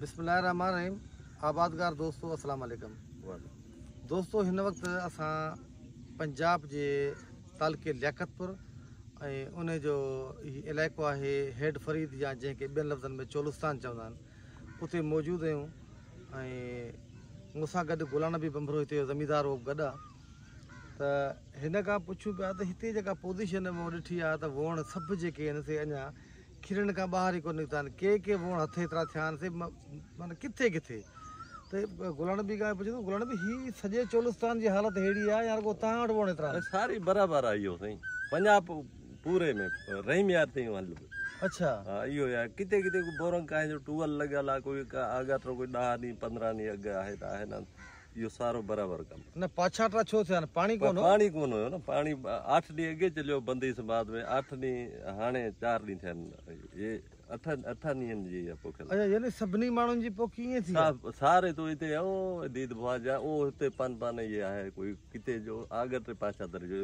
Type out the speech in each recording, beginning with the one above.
بسم الله الرحمٰن الرحيم آبادگار دوستو السلام عليڪم دوستو هن وقت اسان پنجاب جي تعلقي لياقت پور ۽ ان جو هي علائقو آهي هيڊ فريد يا جنهن کي ٻين لفظن ۾ چولستان چوندا آهن اتي موجود آهيون ۽ مون سان گڏ غلام نبي بمبرو هتي جو زميندار هو گڏ آهي ته هن کان پڇون پيا ته هتي جيڪا پوزيشن مون ڏٺي آهي ته ووڻ سڀ جيڪي آهن سي اڃا کيرن کان ٻاهر ئي ڪونه نڪتا آهن. ڪي ڪي ووڻ هٿ ايترا ٿيا آهن سي معنيٰ ڪٿي ڪٿي ته غلام نبي کان پڇيو ته غلام نبي هي سڄي چولستان جي حالت ههڙي آهي يا رڳو توهان وٽ ووڻ ايترا آهن؟ ساري برابر آهي اهو سائين پنجاب پوري ۾ رحيم يار تائين هل به. اڇا. ها اهو ئي آهي ڪٿي ڪٿي ڪو بورنگ ڪانهي جو ٽوئل لڳل آهي ڪوئي آڳاٽو ڪوئي 10 ڏينهن 15 ڏينهن اڳ آهي ته آهي نه اهو سارو برابر ڪم. نه پاڇاٽا ڇو ٿيا آهن پاڻي ڪونه هو. پاڻي ڪونه هيو نه پاڻي آٺ ڏينهن اڳي چليو بنديس بعد ۾ آٺ ڏينهن هاڻي چار ڏينهن ٿيا آهن اهي اٺ اٺن ڏينهن جي اها پوکيل. اڇا يعني سڀني ماڻهن جي پوکي ائين ٿي آهي. ساري تو هتي او ديد ڀواجا او هتي پن پن اهي آهي ڪوئي ڪتي جو آڳٽ پاڇاتر جو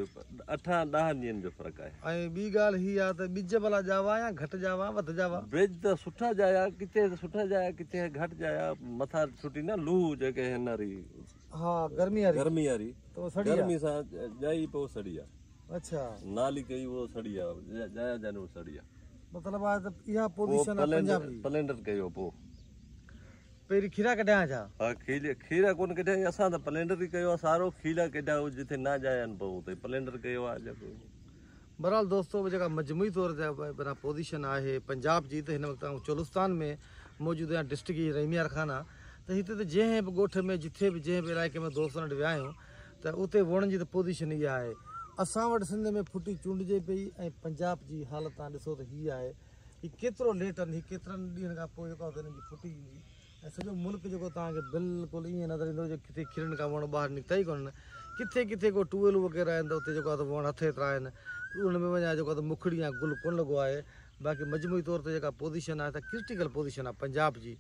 اٺان ڏهن ڏينهن جو فرق آهي. ۽ ٻي ڳالهه هي آهي ته ٻج ڀلا ڄاوا يا گهٽ ڄاوا وڌ ڄاوا؟ ٻج ته سٺا ڄايا ڪٿي سٺا ڄايا ڪٿي گهٽ ڄايا مٿان ڇٽي نه لوهه جيڪي هن ري ها گرمي واري گرمي واري ته سڙي آ گرمي سان ڄائي پوء سڙي آ. اڇا نالي ڪئي اهو سڙي آ ڄايا جانور سڙي آ. مطلب آهي ته اها پوزيشن آ پنجاب جي. پلينڊر ڪيو پوء. پهرين کيرا ڪڍيا ڇا؟ ها کيرا ڪونه ڪڍيا اسان ته پلينڊر ئي ڪيو آ سارو کيرا ڪڍيا جتي نه ڄايا آهن پوء اتي پلينڊر ڪيو آ جيڪو. بھرحال دوستو جيڪا مجموعي طور تي معنيٰ پوزيشن آهي پنجاب جي ته هن وقت آئون چولستان ۾ موجود آهيان ڊسٽرڪٽ هي رحيم يار خان آ ته هتي ته جنهن به ڳوٺ ۾ جٿي به جنهن به علائقي ۾ دوستن وٽ ويا آهيون ته اتي ووڻن جي ته پوزيشن اها آهي اسان وٽ سنڌ ۾ ڦٽي چونڊجي پئي ۽ پنجاب جي حالت تان ڏسو ته هي آهي هي ڪيترو ليٽ آهن هي ڪيترن ڏينهن کان پوء جيڪو آهي هنن جي ڦٽي ايندي ۽ سڄو ملڪ جيڪو توهان کي بلڪل ائين نظر ايندو جو ڪٿي کيرن کان وڻ ٻاهر نڪتا ئي ڪونهن ڪٿي ڪٿي ڪو ٽوئلون وغيره آهن ته اتي جيڪو آهي وڻ هٿ ايترا آهن ان ۾ وڃان جيڪو آهي مکڙي يا گل ڪونه لڳو آهي باقي مجموعي طور تي جيڪا پوزيشن آهي ته ڪرٽيڪل پوزيشن آهي پنجاب جي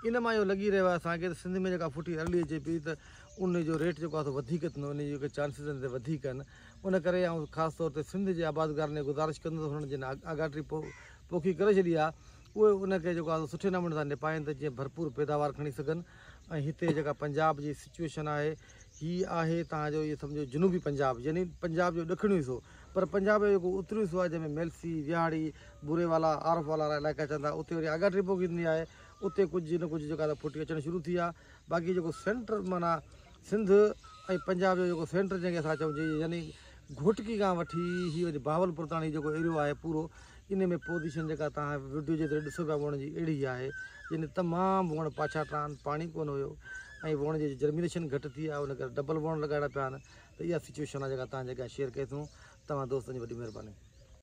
ان مان اهو لڳي رهيو آهي اسان کي ته سنڌ ۾ جيڪا ڦٽي ارلي اچي پئي ته ان جو ريٽ جيڪو آهي وڌيڪ ٿيندو ان جي جيڪي چانسز آهن سي وڌيڪ آهن ان ڪري آئون خاص طور تي سنڌ جي آبادگارن کي گذارش ڪندس ته هنن جن آڳاٽي پوکي ڪري ڇڏي آهي اهي ان کي جيڪو آهي سٺي نموني سان نپائين ته جيئن ڀرپور پيداوار کڻي سگهن ۽ هتي جيڪا پنجاب جي سچوئيشن آهي هي آهي توهان جو اهو سمجهو جنوبي پنجاب يعني پنجاب جو ڏکڻيون حصو پر پنجاب جو جيڪو اتريون حصو آهي جنهن ۾ ميلسي، ويهاڙي، بوري والا، عارف والا وارا علائقا اچن ٿا اتي وري آڳاٽي پوکي ٿيندي آهي اتي ڪجهه نه ڪجهه جيڪا ڦٽي اچڻ شروع ٿي آهي باقي جيڪو سينٽر معنيٰ سنڌ ۽ پنجاب جو جيڪو سينٽر جنهن کي اسان چئون جي يعني گهوٽڪي کان وٺي هي وري بهاولپور تاڻي جيڪو ايريو آهي پورو ان ۾ پوزيشن جيڪا توهان وڊيو جي ذريعي ڏسو پيا ووڻ جي اهڙي ئي آهي يعني تمام ووڻ پاڇا ٽان پاڻي ڪونه هيو ۽ ووڻ جي جرمينيشن گهٽ ٿي آهي ان ڪري ڊبل ووڻ لڳائڻا پيا آهن ته اها سچويشن آهي جيڪا توهان جي اڳيان شيئر ڪئي اٿئون توهان دوستن جي وڏي مهرباني.